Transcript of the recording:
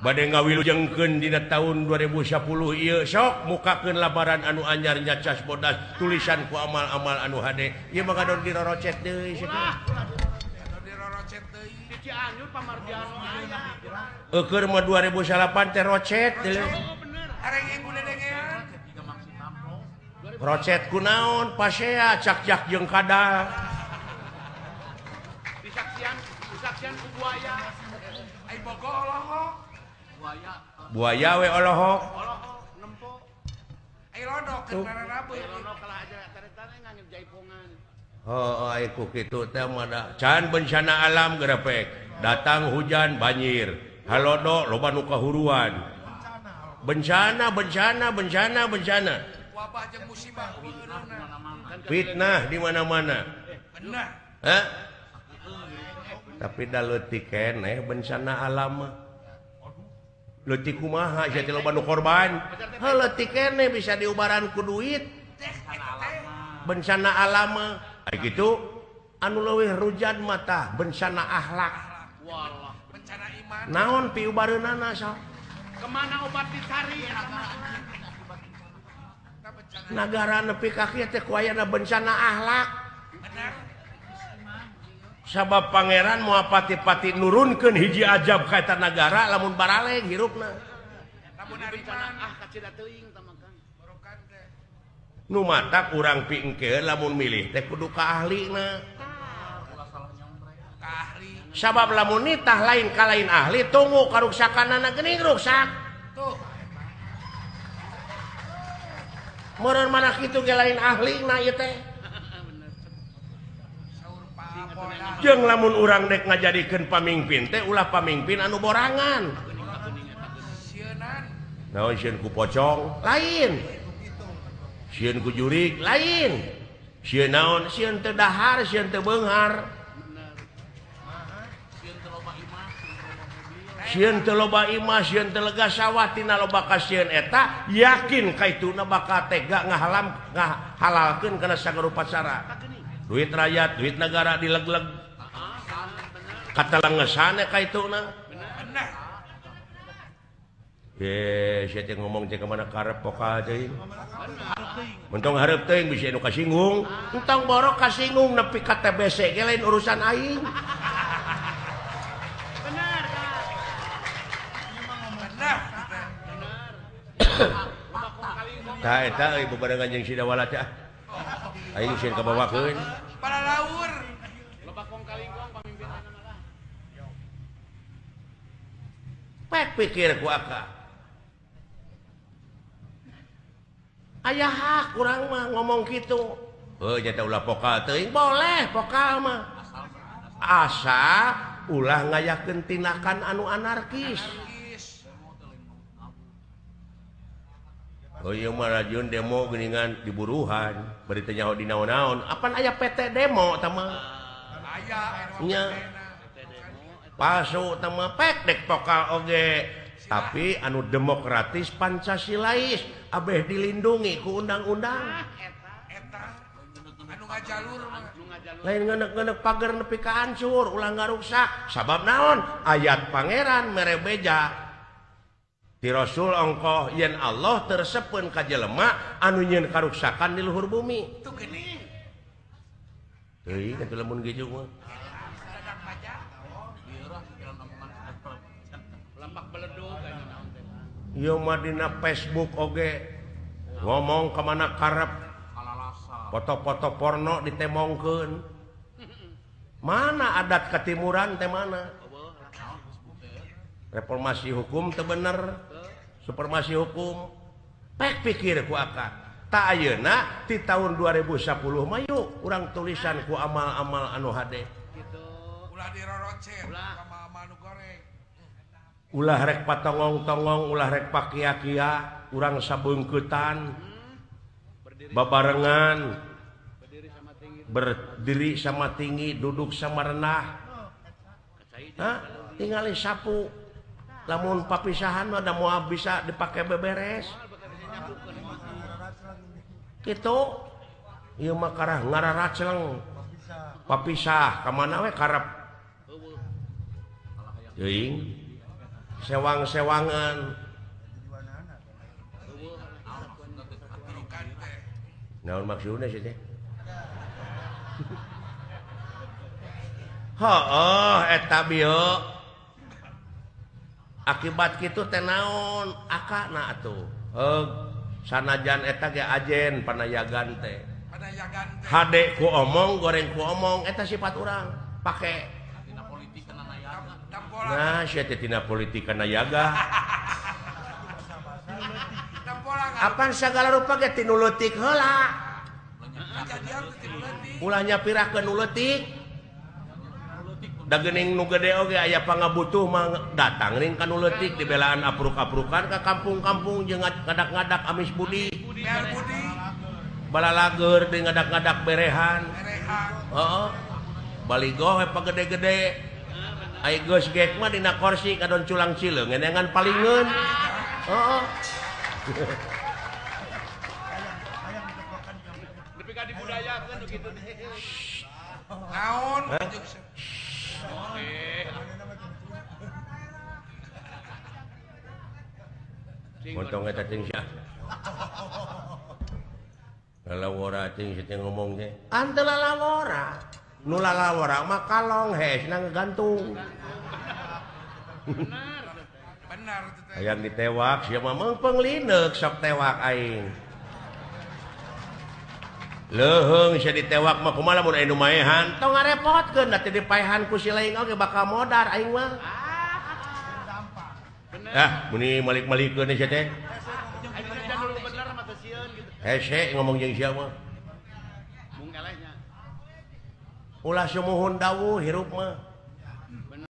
Bade ngawilujengkeun dina tahun 2010 ieu sok mukakeun labaran anu anyar nyacas bodas tulisan ku amal-amal anu hade. Ieu mah ngadon dirorocet deui sia. Dirorocet deui. Di Cianjur Pamardiano aya. Eukeun mah 2008 teh rocet deui. Areng guledengean. Rocet kunaon pasea cak-cak jeung kadal. Disaksian ku buaya. Ai bogo olohok. Buaya we olohok. Olohok nempo. Ai lodok keur rarabe. Lodok kalah aja taretana ngangge jaipongan. Heuh ai ku kitu teh mah can bencana alam gerepek. Datang hujan banjir. Halodo loba nu kahuruan. Bencana bencana bencana bencana. Wabah jeung musibah fitnah di mana-mana. Benar. Hah? Tapi da leutik keneh bencana alam mah. Leutik kumaha sia teh loba nu korban. Heuh leutik keneh bisa diubaran ku duit. Bencana alam mah. Ai kitu anu leuwih rujan mah tah bencana akhlak. Walah, bencana iman. Naon piubareunana sok? Kemana obat dicari? Nagara nepi ka kieu teh ku ayana bencana akhlak. Benar. Sabab pangeran moal pati-pati nurunkeun hiji ajab ka eta nagara lamun baraleng hirupna. Lamun bencana ah kacida teuing tah mah Kang. Borokan teh. Nu matak urang pingkeun lamun milih teh kudu ka ahlina. Ka ahli. Sabab lamun nitah lain ka lain ahli tunggu karuksakanana geuning ruksak. Tuh. Meureun mana kitu ge lain ahlina ieu teh. Jeung lamun urang dek ngajadikeun pamingpin teh ulah pamingpin anu borangan. Naon sieun ku pocong? Lain. Sieun ku jurig? Lain. Sieun naon? Sieun teu dahar, sieun teu beunghar. Sieun teu loba imah, sieun teu lega sawah tina loba kasieun eta yakin kaituna bakal tega ngahalam ngahalalkeun kana sagarupa cara. Duit rakyat, duit negara dileg-leg. Kata lengesane kaituna. Bener. Ye, sia teh ngomong teh ka mana karep pokal teuing. Mentong hareup teuing bisi anu kasinggung. Entong borok kasinggung nepi ka TBC ge lain urusan aing. Bener, Kak. Bener. Tah eta euy bebarengan jeung Sidawala teh. Aing sieun kabawakeun. Para laur. Loba kong kalingkong pamimpinana malah. Pek pikir ku aka. Aya hak urang mah ngomong kitu. Heuh nya teh ulah pokal teuing. Boleh pokal mah. Asa ulah ngayakeun tindakan anu anarkis. Oh iya mah rajun demo geuningan diburuhan, bari teu nyaho di naon-naon. Apan aya PT demo tah mah? Aya nya. Palsu tah mah pek dek pokal oge. Tapi anu demokratis Pancasilais abeh dilindungi ku undang-undang. Eta anu ngajalur mah. Lain ngeuneuk-ngeuneuk pager nepi ka hancur, ulah ngaruksak. Sabab naon? Ayat pangeran mere beja. Ti Rasul ongkoh yen Allah tersepeun ka jelema anu nyieun karuksakan di luhur bumi. Tuh geuning. Teuing atuh lamun gejo mah. Lampak beledug aya naon teh. Ieu mah dina Facebook oge ngomong ka mana karep. Foto-foto porno ditemongkeun. Mana adat ketimuran teh mana? Reformasi hukum teu bener. Supremasi hukum. Pek pikir ku aka. Tak ayeuna ti tahun 2010 mah yuk urang tulisan ku amal-amal anu hade. Ulah dirorocet amal-amal nu goreng. Ulah rek patongong-tongong, ulah rek pakia-kia, urang sabeungkeutan. Babarengan. Berdiri sama tinggi, duduk sama rendah. Hah? Tingali sapu. Lamun papisahan mah da moal bisa dipake beberes. Kitu ieu mah karah ngararacleng. Papisah ka mana we karep. Teuing. Sewang-sewangan. Naon maksudna sih teh? Heuh eta bieu. Akibat kitu teh naon akana atuh. Heug sanajan eta ge ajen panayagan teh. Hade ku omong goreng ku omong eta sifat urang pake. Nah sia teh tina politik kana yaga. Apan sagala rupa ge ti nu leutik heula. Ulah nyapirakeun nu leutik. Da geuning nu gede oge aya pangabutuh mah datang ring ka nu leutik dibelaan apruk-aprukan ka kampung-kampung jeung ngadak-ngadak amis budi. Balalageur deui ngadak-ngadak berehan. Heeh. Baligoh we pagede-gede. Ai geus gek mah dina korsi kadon culang cileung ngeunangan palingeun. Heeh. Nepi ka dibudayakeun nu kitu teh. Naon? Montong eta ting sia. Lalawora ting sia ngomong teh. Ante lalawora. Nu lalawora mah kalong hesna ngegantung. Benar. Benar itu teh. Hayang ditewak sia mah meungpeung lineuk sok tewak aing. Leuheung sia ditewak mah kumaha lamun aya nu maehan tong ngarepotkeun da teh dipaehan ku si lain oge bakal modar aing mah. Ah, muni malik-malikeun sia teh. Hese ngomong jeung sia mah. Ulah sumuhun dawuh hirup mah.